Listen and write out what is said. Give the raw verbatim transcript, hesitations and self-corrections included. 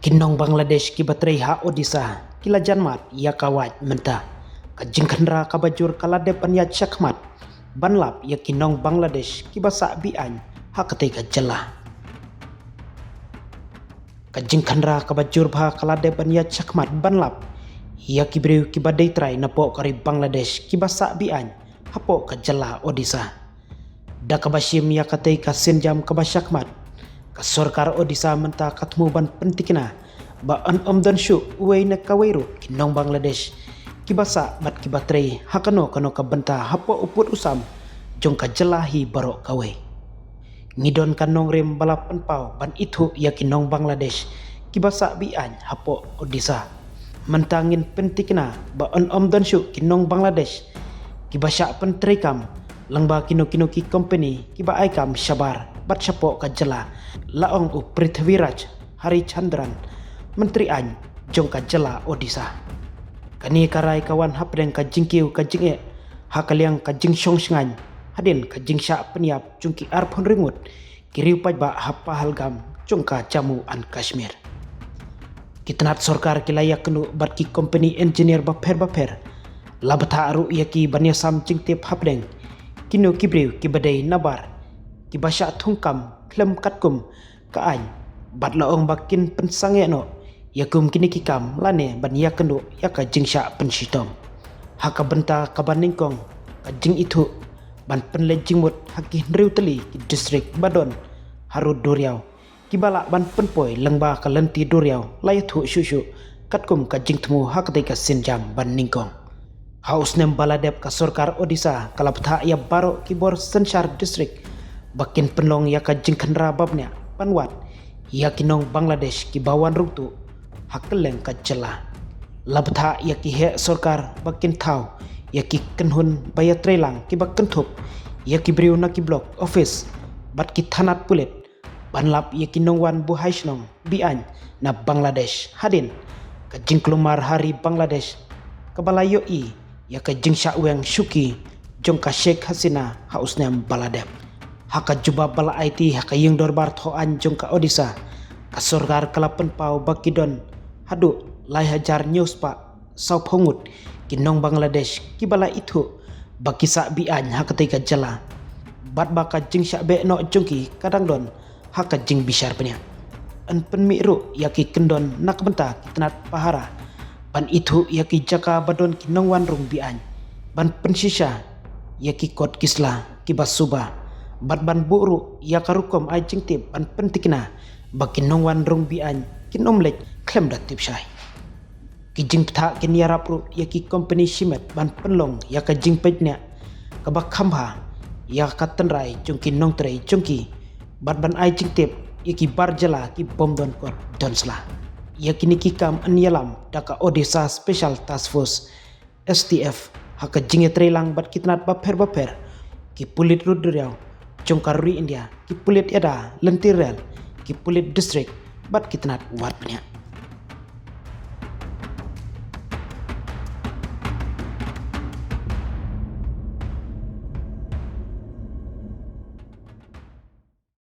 Ki nong Bangladesh kiba trei ha Odisha ki la jan mad ïa ka wait mynta. Ka jingkhynra kaba jur ka la dep ban ïaid shakhmat ban lap ïa ki nong Bangladesh kiba sah be-aiñ ha katei ka jylla. Ka jingkhynra kaba jur bha ka la dep ban ïaid shakhmat ban lap ïa ki briew kiba dei trai napoh ka ri Bangladesh kiba sah be-aiñ hapoh ka jylla Odisha. Da kaba shim ïa katei ka sienjam kaba shakhmat, ka sorkar Odisha mynta ka thmu ban pynthikna ba yn ym don shuh uwei na kawei ruh ki nong Bangladesh kiba sah bad kiba trei ha kano kano ka bynta hapoh u pud u sam jong ka jylla hi baroh kawei. Ngi don ka nongrim ba la pynpaw ban ithuh ïa ki nong Bangladesh kiba sah be-aiñ hapoh Odisha. Mynta ngin pynthikna ba yn ym don shuh ki nong Bangladesh kiba shah pyntreikam lyngba kino kino ki kompani kiba ai kam shabar bad shapoh ka jylla, la ong u Prithviraj Harichandran, Myntri Aiñ jong ka jylla Odisha. Kane ka rai ka wan hapdeng ka jingkiew ka jingeh ha ka liang ka jingshong shngaiñ hadien ka jingshah pynïap jong ki arphew hynriew ngut ki riew paidbah ha Pahalgam jong ka Jammu and Kashmir. Ki tnat sorkar ki la ïakynduh bad ki kompani engineer bapher bapher la bthah ruh ïa ki ban ïasam jingtip hapdeng kino ki briew kiba dei nabar kiba shah thungkam khlem katkum ka aiñ bad la ong ba kin pynsangeh noh ïa kum kine ki kam lane ban ïakynduh ïa ka jingshah pynshitom. Ha ka bynta kaba nyngkong, ka jingithuh ban pynleit jingmut ha ki hynriew tylli ki distrik ba don harud duriaw kiba lah ban pynpoi lyngba ka lynti duriaw la ïathuh shuh shuh katkum ka jingthmu ha katei ka sienjam ba nyngkong. Ha u snem ba la dep ka sorkar Odisha ka la bthah ïa baroh ki bor synshar distrik ba kin pynlong ïa ka jingkhynra ba bniah ban wad ïa ki nong Bangladesh kiba wan rung tuh ha kylleng ka jylla. La bthah ïa ki heh sorkar ba kin thaw ïa ki kynhun ba ïatreilang kiba kynthup ïa ki briew na ki block office bad ki thanat pulit ban lap ïa ki nongwan buhai shnong be-aiñ na Bangladesh hadien ka jingkulmar ha ri Bangladesh kaba la ïohi ïa ka jingshah weng shuki jong ka Sheikh Hasina ha u snem ba la dep. Ha ka jubab ba la aiti ha ka ïing dorbar thoh aiñ jong ka Odisha, ka sorkar ka la pynpaw ba ki don haduh lai hajar hynñiew spah sawphew ngut ki nong Bangladesh kiba la ithuh ba ki sah be-aiñ ha katei ka jylla bad ba ka jingshah beh noh jong ki ka dang don ha ka jingbishar bniah. Yn pynmih ruh ïa ki kyndon na ka bynta ki tnat pahara ban ithuh ïa ki jaka ba don ki nongwan rung be-aiñ, ban pynshisha ïa ki kot ki sla kiba suba bad ban buh ruh ïa ka rukom ai jingtip ban pynthikna ba ki nongwan rung be-aiñ kin ym leit khlem da tip shai. Ki jingbthah kin ïarap ruh ïa ki kompani shimet ban pynlong ïa ka jingpeit bniah kaba kham bha ïa ka tynrai jong ki nongtrei jong ki bad ban ai jingtip ïa ki bar jylla ki bym don kot don sla. Ïa kine ki kam yn ïalam da ka Odisha Special Task Force, S T F, ha ka jingïatreilang bad ki tnat bapher bapher, ki pulit rud duriaw jong ka ri India, ki pulit ïada lynti rel, ki pulit distrik bad ki tnat wad bniah.